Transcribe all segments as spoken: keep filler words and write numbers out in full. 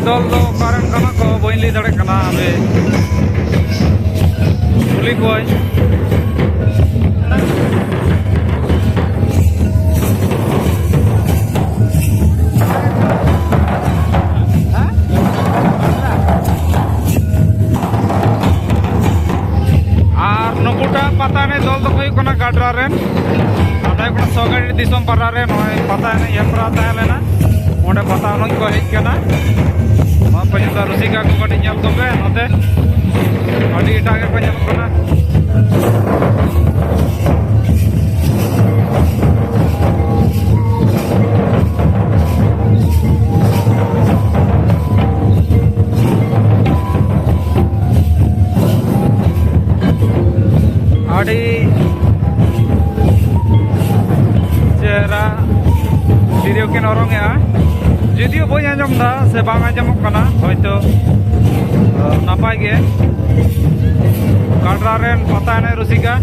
ᱫᱚᱞ ᱫᱚ ᱚᱠᱟᱨᱮᱱ ᱠᱟᱱᱟ ᱠᱚ ᱵᱟᱹᱧ ᱞᱟᱹᱭ ᱫᱟᱲᱮᱭᱟᱜ ᱠᱟᱱᱟ, ᱦᱟᱯᱮ ᱠᱩᱞᱤ ᱠᱚᱣᱟᱹᱧ᱾ ᱟᱨ ᱱᱩᱠᱩᱴᱟᱜ ᱯᱟᱛᱟ ᱮᱱᱮᱡ ᱫᱚᱞ ᱫᱚᱠᱚ ᱦᱩᱭᱩᱜ ᱠᱟᱱᱟ ᱜᱟᱰᱨᱟ ᱨᱮᱱ᱾ ᱱᱚᱰᱮ ᱠᱷᱚᱱ ᱥᱚᱜᱟᱲᱤ ᱫᱤᱥᱚᱢ ᱯᱟᱲᱟ ᱨᱮ ᱱᱚᱜᱼᱚᱭ ᱯᱟᱛᱟ ᱮᱱᱮᱡ ᱦᱮᱯᱨᱟᱣ ᱛᱟᱦᱮᱸ ᱞᱮᱱᱟ, ᱚᱸᱰᱮ ᱯᱟᱛᱟ ᱮᱱᱮᱡ ᱠᱚ ᱦᱮᱡ ᱠᱟᱱᱟ᱾ ᱱᱚᱣᱟ ᱯᱟᱹᱧᱪᱤ ᱨᱩᱥᱤᱠᱟ ᱠᱚ ᱠᱟᱹᱴᱤᱡ ᱧᱮᱞ ᱠᱚᱯᱮ ᱱᱚᱛᱮ, ᱟᱹᱰᱤ ᱮᱴᱟᱜ ᱜᱮᱠᱚ ᱧᱮᱞᱚᱜ ᱠᱟᱱᱟ᱾ ᱟᱹᱰᱤ ᱪᱮᱦᱨᱟ ᱛᱤᱨᱭᱳ ᱠᱤᱱ ᱚᱨᱚᱝ ᱮᱜᱼᱟ᱾ ᱡᱩᱫᱤᱭᱳ ᱵᱟᱹᱧ ᱟᱸᱡᱚᱢ ᱮᱫᱟ ᱥᱮ ᱵᱟᱝ ᱟᱸᱡᱚᱢᱚᱜ ᱠᱟᱱᱟ, ᱦᱚᱭᱛᱳ, ᱟᱸ, ᱱᱟᱯᱟᱭ ᱜᱮ᱾ ᱜᱟᱰᱨᱟ ᱨᱮᱱ ᱯᱟᱛᱟ ᱮᱱᱮᱡ ᱨᱩᱥᱤᱠᱟ,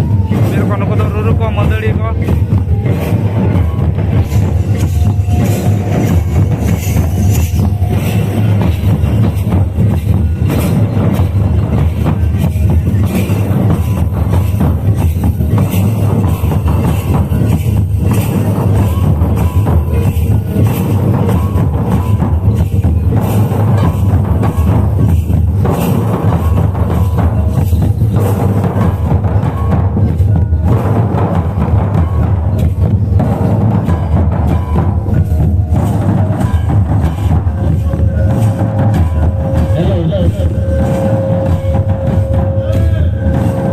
ᱢᱮᱱᱟᱜ ᱠᱚᱣᱟ ᱱᱩᱠᱩ ᱫᱚ ᱨᱩᱨᱩ ᱠᱚ, ᱢᱟᱹᱫᱟᱹᱲᱤᱭᱟᱹ ᱠᱚ᱾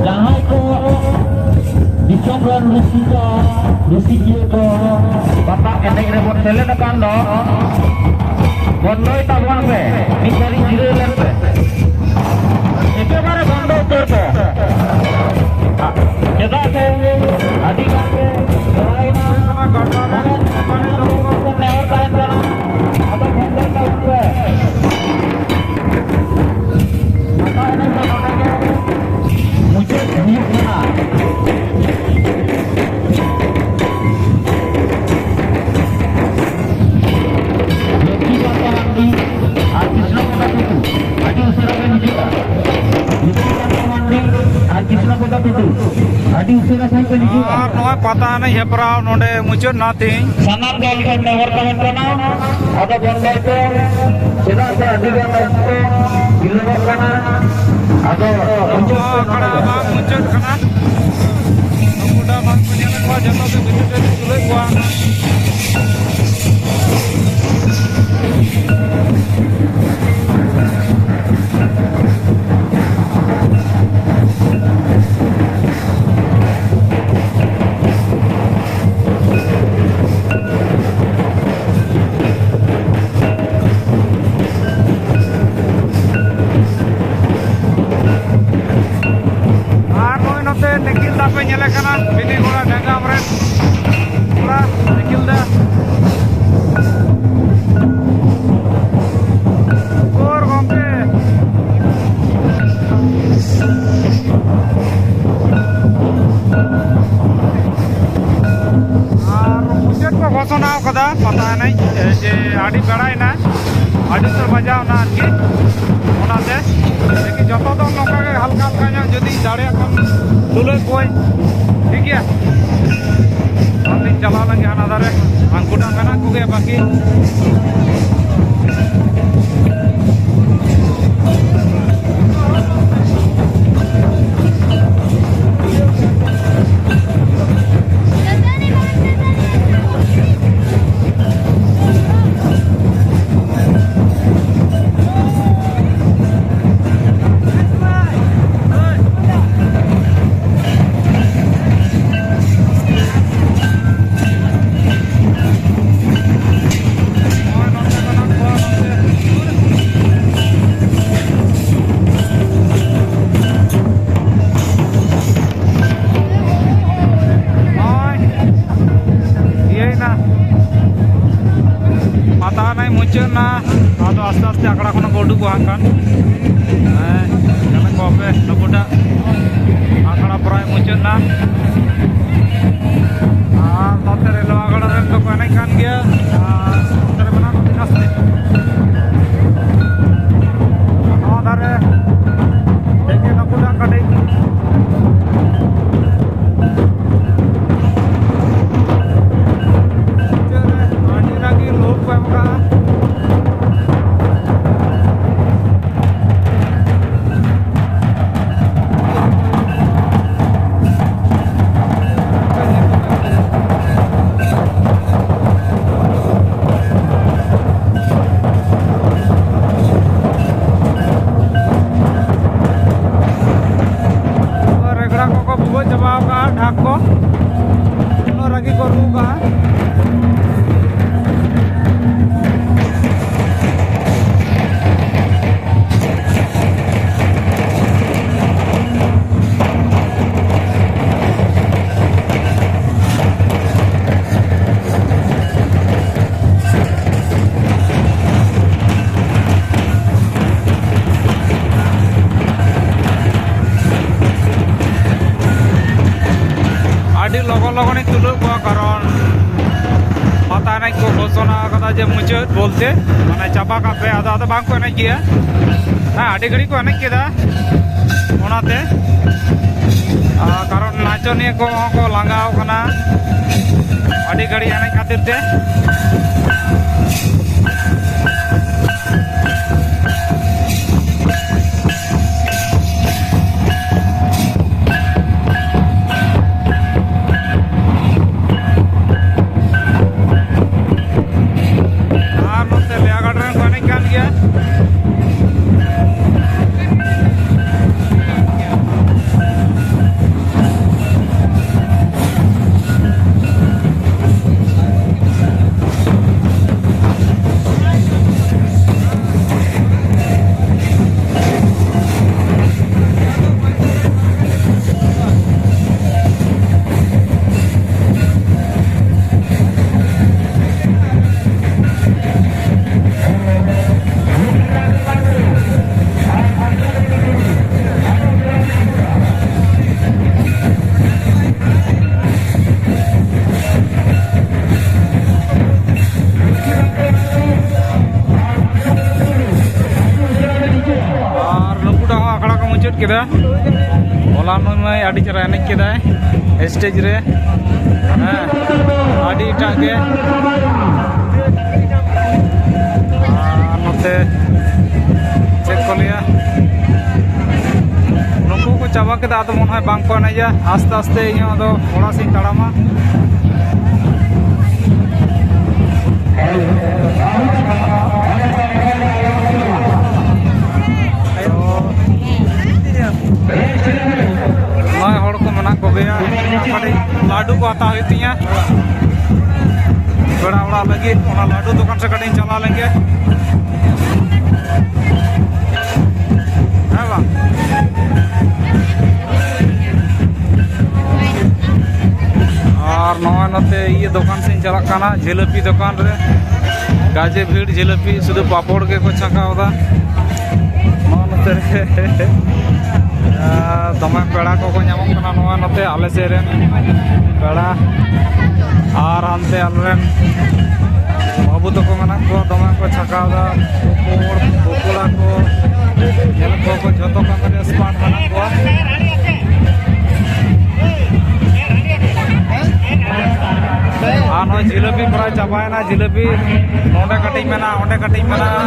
ᱡᱟᱦᱟᱸᱭ ᱠᱚ ᱫᱤᱥᱚᱢ ᱨᱮᱱ ᱨᱩᱥᱤᱠᱟ, ᱨᱩᱥᱤᱠᱤᱭᱟᱹ ᱠᱚ ᱯᱟᱛᱟ ᱮᱱᱮᱡ ᱨᱮᱵᱚᱱ ᱥᱮᱞᱮᱫ ᱟᱠᱟᱱ ᱫᱚ, ᱵᱚᱱᱫᱚᱭ ᱛᱟᱵᱚᱱ ᱯᱮ, ᱢᱤᱫ ᱜᱷᱟᱹᱲᱤᱡ ᱡᱤᱨᱟᱹᱣ ᱞᱮᱱ ᱯᱮ᱾ ᱮᱠᱮᱵᱟᱨᱮ ᱵᱚᱱᱫᱚ ᱩᱛᱟᱹᱨ ᱯᱮ᱾ ᱪᱮᱫᱟᱜ ᱥᱮ ᱟᱹᱰᱤ ᱜᱟᱱ ᱜᱮ ᱥᱮᱬᱟᱭᱮᱱᱟ, ᱱᱮᱦᱚᱨ ᱛᱟᱦᱮᱱ ᱠᱟᱱᱟ, ᱟᱫᱚ ᱵᱚᱱᱫᱚᱭ ᱛᱟᱵᱚᱱ ᱯᱮ᱾ ᱯᱟᱛᱟ ᱮᱱᱮᱡ ᱫᱚ ᱱᱚᱰᱮ ᱜᱮ ᱢᱩᱪᱟᱹᱫ ᱦᱩᱭᱩᱜ ᱠᱟᱱᱟ᱾ ᱞᱚᱠᱠᱷᱤ ᱠᱟᱱᱛᱟ ᱢᱟᱱᱰᱤ ᱟᱨ ᱟᱹᱰᱤ ᱩᱥᱟᱹᱨᱟ ᱥᱟᱺᱦᱤᱡ ᱵᱮᱱ ᱦᱤᱡᱩᱜᱼᱟ᱾ ᱟᱨ ᱱᱚᱜᱼᱚᱭ ᱯᱟᱛᱟ ᱮᱱᱮᱡ ᱦᱮᱯᱨᱟᱣ ᱱᱚᱰᱮ ᱢᱩᱪᱟᱹᱫ ᱮᱱᱟ ᱛᱮᱦᱮᱧ᱾ ᱥᱟᱱᱟᱢ ᱫᱚᱞ ᱴᱷᱮᱱ ᱱᱮᱦᱚᱨ ᱛᱟᱦᱮᱱ ᱠᱟᱱᱟ, ᱟᱫᱚ ᱵᱚᱱᱫᱚᱭ ᱯᱮ, ᱪᱮᱫᱟᱜ ᱥᱮ ᱟᱹᱰᱤ ᱜᱟᱱ ᱚᱠᱛᱚ ᱵᱤᱞᱚᱢᱚᱜ ᱠᱟᱱᱟ᱾ ᱟᱫᱚ ᱢᱩᱪᱟᱹᱫ ᱥᱮᱫ ᱟᱠᱷᱲᱟ ᱱᱚᱰᱮ ᱢᱟ ᱢᱩᱪᱟᱹᱫ ᱠᱟᱱᱟ᱾ ᱱᱩᱠᱩ ᱫᱚ ᱵᱟᱝ ᱠᱚ ᱧᱮᱞᱮᱫ ᱠᱚᱣᱟ, ᱡᱚᱛᱚ ᱜᱮ ᱵᱷᱤᱰᱤᱭᱳ ᱨᱮ ᱛᱩᱞᱟᱹᱣᱮᱫ ᱠᱚᱣᱟ᱾ ᱟᱨ ᱱᱚᱜᱼᱚᱭ ᱱᱚᱛᱮ ᱱᱤᱠᱷᱤᱞ ᱫᱟ ᱯᱮ ᱧᱮᱞᱮ ᱠᱟᱱᱟ, ᱵᱤᱞᱤ ᱜᱷᱚᱲᱟ ᱰᱟᱸᱜᱟᱢ ᱨᱮᱱ ᱠᱚᱲᱟ ᱱᱤᱠᱷᱤᱞ ᱫᱟ᱾ ᱩᱠᱩᱨ ᱜᱚᱢᱠᱮ᱾ ᱟᱨ ᱢᱩᱪᱟᱹᱫ ᱠᱚ ᱜᱷᱳᱥᱚᱱᱟ ᱠᱟᱫᱟ ᱯᱟᱛᱟ ᱮᱱᱮᱡ, ᱮ, ᱡᱮ ᱟᱹᱰᱤ ᱵᱮᱲᱟᱭᱮᱱᱟ, ᱟᱹᱰᱤ ᱩᱛᱟᱹᱨ ᱵᱟᱡᱟᱣ ᱮᱱᱟ ᱟᱨᱠᱤ᱾ ᱚᱱᱟᱛᱮ ᱞᱮᱠᱤᱱ ᱡᱚᱛᱚ ᱫᱚ ᱱᱚᱝᱠᱟ ᱜᱮ ᱦᱟᱞᱠᱟ ᱦᱟᱞᱠᱟ ᱧᱚᱜ ᱡᱩᱫᱤ ᱫᱟᱲᱮᱭᱟᱜ ᱠᱷᱟᱱ ᱛᱩᱞᱟᱹᱣ ᱠᱚᱣᱟᱹᱧ, ᱴᱷᱤᱠ ᱜᱮᱭᱟ᱾ ᱟᱨ ᱞᱤᱧ ᱪᱟᱞᱟᱣ ᱞᱮᱱ ᱜᱮ ᱦᱟᱱᱟ ᱫᱷᱟᱨᱮ, ᱦᱟᱱᱠᱩ ᱴᱟᱜ ᱢᱮᱱᱟᱜ ᱠᱚᱜᱮᱭᱟ ᱵᱟᱹᱠᱤ᱾ ᱱᱚᱜᱼᱚᱭ ᱤᱭᱟᱹᱭᱮᱱᱟ, ᱯᱟᱛᱟ ᱮᱱᱮᱡ ᱢᱩᱪᱟᱹᱫ ᱮᱱᱟ᱾ ᱟᱫᱚ ᱟᱥᱛᱮ ᱟᱥᱛᱮ ᱟᱠᱷᱲᱟ ᱠᱷᱚᱱᱟᱜ ᱠᱚ ᱩᱰᱩᱠᱚᱜᱼᱟ ᱦᱟᱸᱜ ᱠᱷᱟᱱ᱾ ᱦᱮᱸ, ᱧᱮᱞᱮᱫ ᱠᱚᱣᱟ ᱯᱮ ᱱᱩᱠᱩᱴᱟᱜ ᱟᱠᱷᱲᱟ ᱯᱨᱟᱭ ᱢᱩᱪᱟᱹᱫ ᱮᱱᱟ᱾ ᱟᱨ ᱱᱚᱛᱮ ᱨᱮᱞᱣᱟ ᱜᱟᱲ ᱨᱮᱱ ᱫᱚᱠᱚ ᱮᱱᱮᱡ ᱠᱟᱱ ᱜᱮᱭᱟ᱾ ᱟᱨ ᱱᱚᱛᱮ ᱨᱮ ᱢᱮᱱᱟᱜ ᱠᱚ ᱛᱤᱱᱟᱹᱜ ᱥᱮ ᱱᱚᱣᱟ ᱫᱷᱟᱨᱮ ᱴᱷᱤᱠ ᱜᱮ ᱱᱩᱠᱩᱴᱟᱜ ᱠᱟᱹᱴᱤᱡ ᱵᱷᱩᱜᱟᱹᱜ ᱪᱟᱵᱟᱣ ᱠᱟᱜᱼᱟ ᱰᱷᱟᱠ ᱠᱚ, ᱩᱱᱟᱹᱜ ᱨᱟᱹᱜᱤ ᱠᱚ ᱨᱩ ᱠᱟᱜᱼᱟ᱾ ᱟᱹᱰᱤ ᱞᱚᱜᱚᱱ ᱞᱚᱜᱚᱱᱤᱧ ᱛᱩᱞᱟᱹᱣ ᱠᱚᱣᱟ, ᱠᱟᱨᱚᱱ ᱯᱟᱛᱟ ᱮᱱᱮᱡ ᱠᱚ ᱜᱷᱳᱥᱚᱱᱟ ᱟᱠᱟᱫᱟ ᱡᱮ ᱢᱩᱪᱟᱹᱫ ᱵᱚᱞᱛᱮ, ᱢᱟᱱᱮ, ᱪᱟᱵᱟ ᱠᱟᱜ ᱯᱮ, ᱟᱫᱚ ᱟᱫᱚ ᱵᱟᱝ ᱠᱚ ᱮᱱᱮᱡ ᱜᱮᱭᱟ᱾ ᱦᱮᱸ, ᱟᱹᱰᱤ ᱜᱷᱟᱹᱲᱤᱡ ᱠᱚ ᱮᱱᱮᱡ ᱠᱮᱫᱟ, ᱚᱱᱟᱛᱮ, ᱟᱨ ᱠᱟᱨᱚᱱ ᱱᱟᱪᱚᱱᱤᱭᱟᱹ ᱠᱚᱦᱚᱸ ᱠᱚ ᱞᱟᱸᱜᱟᱣ ᱠᱟᱱᱟ ᱟᱹᱰᱤ ᱜᱷᱟᱹᱲᱤᱡ ᱮᱱᱮᱡ ᱠᱷᱟᱹᱛᱤᱨ ᱛᱮ᱾ ᱟᱨ ᱱᱚᱛᱮ ᱞᱮᱭᱟᱜᱟᱲ ᱨᱮᱱ ᱠᱚ ᱮᱱᱮᱡ ᱠᱟᱱ ᱜᱮᱭᱟ᱾ ᱟᱨ ᱱᱩᱠᱩᱴᱟᱜ ᱦᱚᱸ ᱟᱠᱷᱲᱟ ᱠᱚ ᱢᱩᱪᱟᱹᱫ ᱠᱮᱫᱟ᱾ ᱦᱚᱞᱟ ᱱᱩᱭ ᱢᱟᱭ ᱟᱹᱰᱤ ᱪᱮᱦᱨᱟ ᱮᱱᱮᱡ ᱠᱮᱫᱟᱭ ᱥᱴᱮᱡᱽ ᱨᱮ᱾ ᱦᱮᱸ, ᱟᱹᱰᱤ ᱮᱴᱟᱜ ᱜᱮ᱾ ᱟᱨ ᱱᱚᱛᱮ ᱪᱮᱫ ᱠᱚ ᱞᱟᱹᱭᱟ, ᱱᱩᱠᱩ ᱠᱚ ᱪᱟᱵᱟ ᱠᱮᱫᱟ, ᱟᱫᱚ ᱢᱚᱱᱮ ᱦᱚᱭ ᱵᱟᱝ ᱠᱚ ᱮᱱᱮᱡᱟ᱾ ᱟᱥᱛᱮ ᱟᱥᱛᱮ ᱤᱧ ᱦᱚᱸ ᱟᱫᱚ ᱚᱲᱟᱜ ᱥᱮᱫ ᱤᱧ ᱛᱟᱲᱟᱢᱟ᱾ ᱱᱚᱜᱼᱚᱭ ᱦᱚᱲ ᱠᱚ ᱠᱟᱹᱴᱤᱡ ᱞᱟᱹᱰᱩ ᱠᱚ ᱦᱟᱛᱟᱣ ᱦᱩᱭᱩᱜ ᱛᱤᱧᱟᱹ ᱯᱮᱲᱟ ᱚᱲᱟᱜ ᱞᱟᱹᱜᱤᱫ᱾ ᱚᱱᱟ ᱞᱟᱹᱰᱩ ᱫᱚᱠᱟᱱ ᱥᱮᱫ ᱠᱟᱹᱴᱤᱡ ᱤᱧ ᱪᱟᱞᱟᱣ ᱞᱮᱱ ᱜᱮ᱾ ᱦᱮᱸ ᱵᱟᱝ? ᱟᱨ ᱱᱚᱜᱼᱚᱭ ᱱᱚᱛᱮ ᱤᱭᱟᱹ ᱫᱚᱠᱟᱱ ᱥᱮᱫ ᱤᱧ ᱪᱟᱞᱟᱜ ᱠᱟᱱᱟ, ᱡᱷᱤᱞᱟᱹᱯᱤ ᱫᱚᱠᱟᱱ ᱨᱮ᱾ ᱜᱟᱡᱮ ᱵᱷᱤᱲ, ᱡᱷᱤᱞᱟᱹᱯᱤ ᱥᱩᱫᱷᱩ ᱯᱟᱯᱚᱲ ᱜᱮᱠᱚ ᱪᱷᱟᱸᱠᱟᱣ ᱮᱫᱟ᱾ ᱱᱚᱜᱼᱚ ᱱᱚᱛᱮ ᱨᱮ ᱟᱨ ᱫᱚᱢᱮ ᱯᱮᱲᱟ ᱠᱚᱠᱚ ᱧᱟᱢᱚᱜ ᱠᱟᱱᱟ᱾ ᱱᱚᱣᱟ ᱱᱚᱛᱮ ᱟᱞᱮ ᱥᱮᱫ ᱨᱮᱱ ᱯᱮᱲᱟ ᱟᱨ ᱦᱟᱱᱛᱮ ᱟᱞᱮᱨᱮᱱ ᱵᱟᱹᱵᱩ ᱛᱟᱠᱚ ᱢᱮᱱᱟᱜ ᱠᱚᱣᱟ, ᱫᱚᱢᱮ ᱠᱚ ᱪᱷᱟᱸᱠᱟᱣ ᱮᱫᱟ᱾ ᱯᱚᱠᱚᱲ, ᱯᱚᱠᱚᱲᱟ ᱠᱚ, ᱧᱮᱞ ᱠᱚᱣᱟ ᱠᱚ, ᱡᱷᱚᱛᱚ ᱠᱟᱹᱢᱤ ᱨᱮ expert ᱢᱮᱱᱟᱜ ᱠᱚᱣᱟ᱾ ᱟᱨ ᱱᱚᱜᱼᱚᱭ ᱡᱷᱤᱞᱟᱹᱯᱤ ᱯᱨᱟᱭ ᱪᱟᱵᱟᱭᱮᱱᱟ᱾ ᱡᱷᱤᱞᱟᱹᱯᱤ ᱱᱚᱰᱮ ᱠᱟᱹᱴᱤᱡ ᱢᱮᱱᱟᱜᱼᱟ, ᱚᱸᱰᱮ ᱠᱟᱹᱴᱤᱡ ᱢᱮᱱᱟᱜᱼᱟ᱾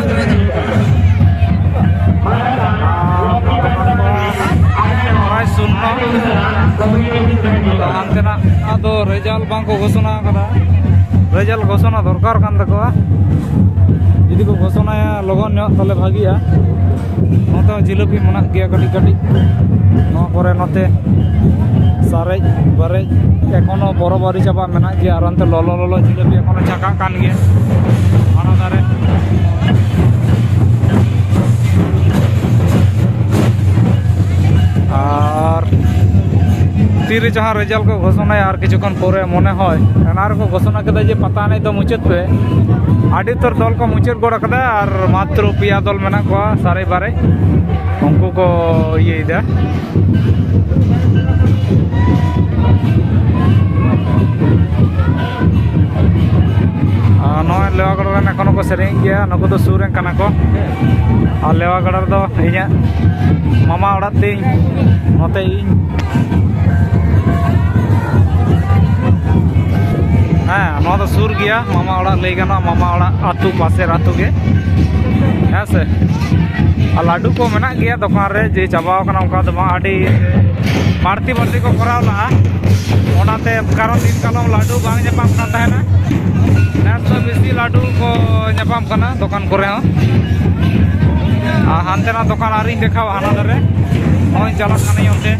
ᱯᱨᱟᱭ ᱥᱩᱱᱱᱚ᱾ ᱦᱟᱱᱛᱮᱱᱟᱜ ᱟᱫᱚ ᱨᱮᱡᱟᱞᱴ ᱵᱟᱝ ᱠᱚ ᱜᱷᱳᱥᱚᱱᱟ ᱟᱠᱟᱫᱟ᱾ ᱨᱮᱡᱟᱞᱴ ᱜᱷᱳᱥᱚᱱᱟ ᱫᱚᱨᱠᱟᱨ ᱠᱟᱱ ᱛᱟᱠᱚᱣᱟ᱾ ᱡᱩᱫᱤ ᱠᱚ ᱜᱷᱳᱥᱚᱱᱟᱭᱟ ᱞᱚᱜᱚᱱ ᱧᱚᱜ, ᱛᱟᱦᱞᱮ ᱵᱷᱟᱜᱤᱜᱼᱟ᱾ ᱱᱚᱛᱮ ᱦᱚᱸ ᱡᱷᱤᱞᱟᱹᱯᱤ ᱢᱮᱱᱟᱜ ᱜᱮᱭᱟ ᱠᱟᱹᱴᱤᱡ ᱠᱟᱹᱴᱤᱡ᱾ ᱱᱚᱣᱟ ᱠᱚᱨᱮ ᱱᱚᱛᱮ ᱥᱟᱨᱮᱡ ᱵᱟᱨᱮᱡ ᱮᱠᱷᱚᱱᱳ ᱵᱚᱨᱚ ᱵᱟᱹᱣᱨᱤ ᱪᱟᱵᱟ ᱢᱮᱱᱟᱜ ᱜᱮᱭᱟ᱾ ᱟᱨ ᱚᱱᱛᱮ ᱞᱚᱞᱚ ᱞᱚᱞᱚ ᱡᱷᱤᱞᱟᱹᱯᱤ ᱮᱠᱷᱚᱱᱳ ᱪᱷᱟᱠᱟᱜ ᱠᱟᱱ ᱜᱮᱭᱟ ᱦᱟᱱᱟ ᱫᱷᱟᱨᱮ᱾ ᱟᱨ ᱛᱤᱨᱮ ᱪᱚ ᱦᱟᱸᱜ ᱨᱮᱡᱟᱞᱴ ᱠᱚ ᱜᱷᱳᱥᱚᱱᱟᱭᱟ, ᱟᱨ ᱠᱤᱪᱷᱩ ᱠᱷᱚᱱ ᱯᱚᱨᱮ ᱢᱚᱱᱮ ᱦᱚᱭ᱾ ᱮᱱᱟᱝ ᱨᱮᱠᱚ ᱜᱷᱳᱥᱚᱱᱟ ᱠᱮᱫᱟ ᱡᱮ ᱯᱟᱛᱟ ᱮᱱᱮᱡ ᱫᱚ ᱢᱩᱪᱟᱹᱫ ᱯᱮ᱾ ᱟᱹᱰᱤ ᱩᱛᱟᱹᱨ ᱫᱚᱞ ᱠᱚ ᱢᱩᱪᱟᱹᱫ ᱜᱚᱫ ᱠᱟᱫᱟ, ᱟᱨ ᱢᱟᱛᱨᱚ ᱯᱮᱭᱟ ᱫᱚᱞ ᱢᱮᱱᱟᱜ ᱠᱚᱣᱟ ᱥᱟᱨᱮᱡ ᱵᱟᱨᱮᱡ, ᱩᱱᱠᱩ ᱠᱚ ᱤᱭᱟᱹᱭᱮᱫᱟ᱾ ᱟᱨ ᱱᱚᱜᱼᱚᱭ ᱞᱮᱣᱟᱜᱚᱲ ᱨᱮᱱ ᱮᱠᱷᱚᱱᱳ ᱠᱚ ᱥᱮᱨᱮᱧ ᱜᱮᱭᱟ, ᱱᱩᱠᱩ ᱫᱚ ᱥᱩᱨ ᱨᱮᱱ ᱠᱟᱱᱟ ᱠᱚ᱾ ᱟᱨ ᱞᱮᱣᱟᱜᱚᱲ ᱨᱮᱫᱚ ᱤᱧᱟᱹᱜ ᱢᱟᱢᱟ ᱚᱲᱟᱜ ᱛᱤᱧ, ᱱᱚᱛᱮ ᱤᱧ᱾ ᱦᱮᱸ, ᱱᱚᱣᱟ ᱫᱚ ᱥᱩᱨ ᱜᱮᱭᱟ, ᱢᱟᱢᱟ ᱚᱲᱟᱜ ᱞᱟᱹᱭ ᱜᱟᱱᱚᱜᱼᱟ, ᱢᱟᱢᱟ ᱚᱲᱟᱜ ᱟᱹᱛᱩ, ᱯᱟᱥᱮᱨ ᱟᱹᱛᱩ ᱜᱮ᱾ ᱦᱮᱸ ᱥᱮ? ᱟᱨ ᱞᱟᱹᱰᱩ ᱠᱚ ᱢᱮᱱᱟᱜ ᱜᱮᱭᱟ ᱫᱚᱠᱟᱱ ᱨᱮ, ᱡᱮ ᱪᱟᱵᱟᱣ ᱠᱟᱱᱟ ᱚᱱᱠᱟ ᱫᱚ ᱵᱟᱝ, ᱟᱹᱰᱤ ᱵᱟᱹᱲᱛᱤ ᱵᱟᱹᱲᱛᱤ ᱠᱚ ᱠᱚᱨᱟᱣ ᱞᱟᱜᱼᱟ᱾ ᱚᱱᱟᱛᱮ ᱠᱟᱨᱚᱱ ᱫᱤᱱ ᱠᱟᱞᱚᱢ ᱞᱟᱹᱰᱩ ᱵᱟᱝ ᱧᱟᱯᱟᱢ ᱠᱟᱱ ᱛᱟᱦᱮᱱᱟ᱾ ᱱᱮᱥ ᱫᱚ ᱵᱮᱥᱤ ᱞᱟᱹᱰᱩ ᱠᱚ ᱧᱟᱯᱟᱢ ᱠᱟᱱᱟ ᱫᱚᱠᱟᱱ ᱠᱚᱨᱮ ᱦᱚᱸ᱾ ᱟᱨ ᱦᱟᱱᱛᱮᱱᱟᱜ ᱫᱚᱠᱟᱱ ᱟᱹᱣᱨᱤᱧ ᱫᱮᱠᱷᱟᱣᱟ, ᱦᱟᱱᱟ ᱫᱷᱟᱨᱮ᱾ ᱱᱚᱜᱼᱚᱭ ᱪᱟᱞᱟᱜ ᱠᱟᱹᱱᱟᱹᱧ ᱚᱱᱛᱮ᱾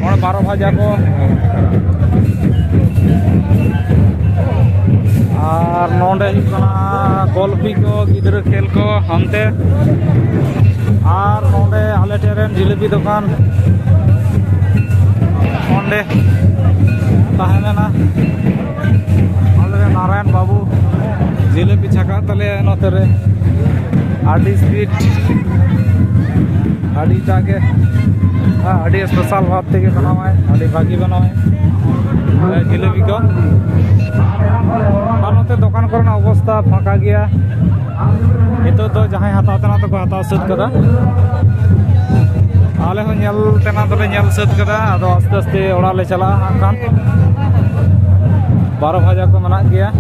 ᱱᱚᱰᱮ ᱵᱟᱨᱚ ᱵᱷᱟᱡᱟ ᱠᱚ, ᱟᱨ ᱱᱚᱰᱮ ᱦᱩᱭᱩᱜ ᱠᱟᱱᱟ ᱜᱚᱞᱯᱷᱤ ᱠᱚ, ᱜᱤᱫᱽᱨᱟᱹ ᱠᱷᱮᱞ ᱠᱚ ᱦᱟᱱᱛᱮ, ᱟᱨ ᱱᱚᱰᱮ ᱟᱞᱮ ᱴᱷᱮᱱ ᱨᱮᱱ ᱡᱤᱞᱟᱹᱯᱤ ᱫᱚᱠᱟᱱ ᱚᱸᱰᱮ ᱛᱟᱦᱮᱸ ᱞᱮᱱᱟ᱾ ᱟᱞᱮ ᱨᱮᱱ ᱱᱟᱨᱟᱭᱚᱱ ᱵᱟᱹᱵᱩ ᱡᱤᱞᱟᱹᱯᱤ ᱪᱷᱟᱠᱟᱜ ᱛᱟᱞᱮᱭᱟ ᱱᱚᱛᱮ ᱨᱮ, ᱟᱹᱰᱤ ᱥᱯᱤᱰ, ᱟᱹᱰᱤᱴᱟᱜ ᱜᱮ, ᱦᱮᱸ, ᱟᱹᱰᱤ ᱥᱯᱮᱥᱟᱞ ᱵᱷᱟᱵᱽ ᱛᱮᱜᱮ ᱵᱮᱱᱟᱣᱟᱭ, ᱟᱹᱰᱤ ᱵᱷᱟᱹᱜᱤ ᱵᱮᱱᱟᱣᱟᱭ ᱡᱤᱞᱟᱹᱯᱤ ᱠᱚ᱾ ᱟᱨ ᱱᱚᱛᱮ ᱫᱚᱠᱟᱱ ᱠᱚᱨᱮᱱᱟᱜ ᱚᱵᱚᱥᱛᱟ ᱯᱷᱟᱸᱠᱟ ᱜᱮᱭᱟ᱾ ᱱᱤᱛᱚᱜ ᱫᱚ ᱡᱟᱦᱟᱸᱭ ᱦᱟᱛᱟᱣ ᱛᱮᱱᱟᱜ ᱫᱚᱠᱚ ᱦᱟᱛᱟᱣ ᱥᱟᱹᱛ ᱠᱟᱫᱟ᱾ ᱟᱞᱮ ᱦᱚᱸ ᱧᱮᱞ ᱛᱮᱱᱟᱜ ᱫᱚᱞᱮ ᱧᱮᱞ ᱥᱟᱹᱛ ᱠᱟᱫᱟ᱾ ᱟᱫᱚ ᱟᱥᱛᱮ ᱟᱥᱛᱮ ᱚᱲᱟᱜ ᱞᱮ ᱪᱟᱞᱟᱜᱼᱟ ᱦᱟᱸᱜ ᱠᱷᱟᱱ᱾ ᱵᱟᱨᱚ ᱵᱷᱟᱡᱟ ᱠᱚ ᱢᱮᱱᱟᱜ ᱜᱮᱭᱟ᱾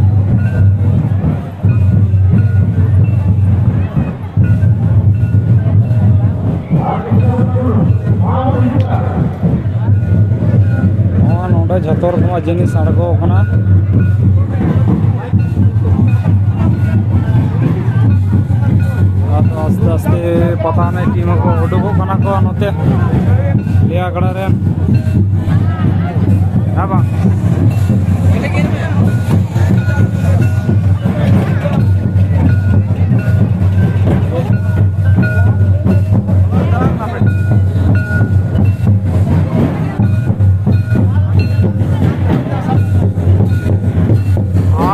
ᱱᱚᱣᱟ ᱱᱚᱰᱮ ᱡᱷᱚᱛᱚ ᱨᱚᱠᱚᱢᱟᱜ ᱡᱤᱱᱤᱥ ᱟᱬᱜᱚ ᱟᱠᱟᱱᱟ᱾ ᱟᱫᱚ ᱟᱥᱛᱮ ᱟᱥᱛᱮ ᱯᱟᱛᱟ ᱮᱱᱮᱡ ᱴᱤᱢ ᱦᱚᱸᱠᱚ ᱩᱰᱩᱠᱚᱜ ᱠᱟᱱᱟ ᱠᱚ ᱱᱚᱛᱮ ᱞᱤᱭᱟᱜᱟᱲᱟ ᱨᱮᱱ᱾ ᱦᱮᱸ ᱵᱟᱝ?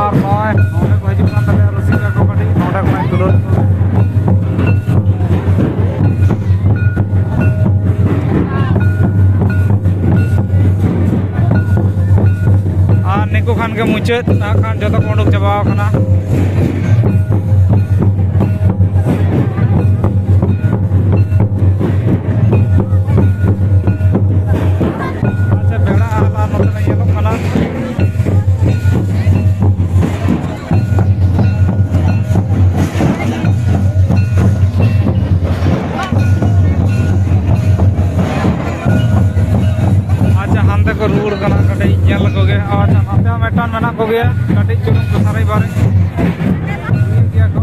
ᱟᱨ ᱱᱚᱜᱼᱚᱭ ᱱᱚᱰᱮ ᱠᱚ ᱦᱤᱡᱩᱜ ᱠᱟᱱ ᱛᱟᱞᱮᱭᱟ ᱨᱩᱥᱤᱠᱟ ᱠᱚ, ᱠᱟᱹᱴᱤᱡ ᱱᱚᱰᱮ ᱠᱷᱚᱱᱟᱜ ᱛᱩᱞᱟᱹᱣ᱾ ᱟᱨ ᱱᱤᱠᱩ ᱠᱷᱟᱱ ᱜᱮ ᱢᱩᱪᱟᱹᱫ, ᱱᱟᱜ ᱠᱷᱟᱱ ᱡᱚᱛᱚ ᱠᱚ ᱩᱰᱩᱠ ᱪᱟᱵᱟ ᱟᱠᱟᱱᱟ᱾ ᱟᱪᱪᱷᱟ, ᱵᱮᱲᱟ ᱟᱦᱞᱟ ᱱᱚᱛᱮ ᱨᱮ ᱧᱮᱞᱚᱜ ᱠᱟᱱᱟ᱾ ᱟᱪᱪᱷᱟ, ᱦᱟᱱᱛᱮ ᱠᱚ ᱨᱩᱣᱟᱹᱲ ᱠᱟᱱᱟ, ᱠᱟᱹᱴᱤᱡ ᱧᱮᱞ ᱞᱮᱠᱚ ᱜᱮ᱾ ᱟᱪᱪᱷᱟ, ᱱᱚᱛᱮ ᱦᱚᱸ ᱢᱤᱫᱴᱟᱝ ᱢᱮᱱᱟᱜ ᱠᱚᱜᱮᱭᱟ, ᱠᱟᱹᱴᱤᱡ ᱪᱩᱞᱩᱝ ᱠᱚ ᱥᱟᱨᱮᱡ ᱵᱟᱨᱮᱡ ᱤᱫᱤᱭᱮᱫ ᱜᱮᱭᱟ ᱠᱚ᱾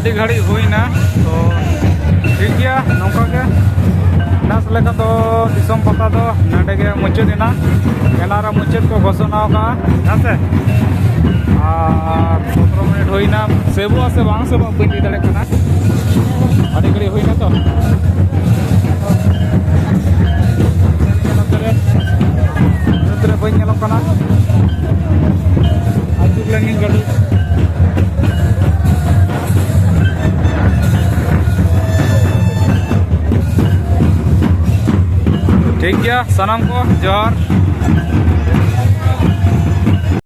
ᱟᱹᱰᱤ ᱜᱷᱟᱹᱲᱤᱡ ᱦᱩᱭᱱᱟ, ᱛᱚ ᱴᱷᱤᱠ ᱜᱮᱭᱟ, ᱱᱚᱝᱠᱟ ᱜᱮ ᱱᱮᱥ ᱞᱮᱠᱟ ᱫᱚ ᱫᱤᱥᱚᱢ ᱯᱟᱛᱟ ᱫᱚ ᱱᱚᱰᱮ ᱜᱮ ᱢᱩᱪᱟᱹᱫ ᱮᱱᱟ᱾ ᱮᱱᱟᱱ ᱨᱮ ᱢᱩᱪᱟᱹᱫ ᱠᱚ ᱜᱷᱳᱥᱚᱱᱟ ᱟᱠᱟᱫᱼᱟ, ᱦᱮᱸ ᱥᱮ? ᱟᱨ ᱥᱚᱛᱨᱚ ᱢᱤᱱᱤᱴ ᱦᱩᱭᱱᱟ, ᱥᱮᱵᱚᱜᱼᱟ ᱥᱮ ᱵᱟᱝ ᱥᱮᱵᱚᱜᱼᱟ ᱵᱟᱹᱧ ᱞᱟᱹᱭ ᱫᱟᱲᱮᱭᱟᱜ ᱠᱟᱱᱟ, ᱟᱹᱰᱤ ᱜᱷᱟᱹᱲᱤᱡ ᱦᱩᱭᱱᱟ ᱛᱚ᱾ ᱱᱚᱛᱮ ᱨᱮ, ᱱᱚᱛᱮ ᱨᱮ ᱵᱟᱹᱧ ᱧᱮᱞᱚᱜ ᱠᱟᱱᱟ᱾ ᱟᱹᱪᱩᱨ ᱞᱮᱱ ᱜᱤᱧ ᱜᱟᱹᱰᱤ᱾ ᱴᱷᱤᱠ ᱜᱮᱭᱟ, ᱥᱟᱱᱟᱢ ᱠᱚ ᱡᱚᱦᱟᱨ᱾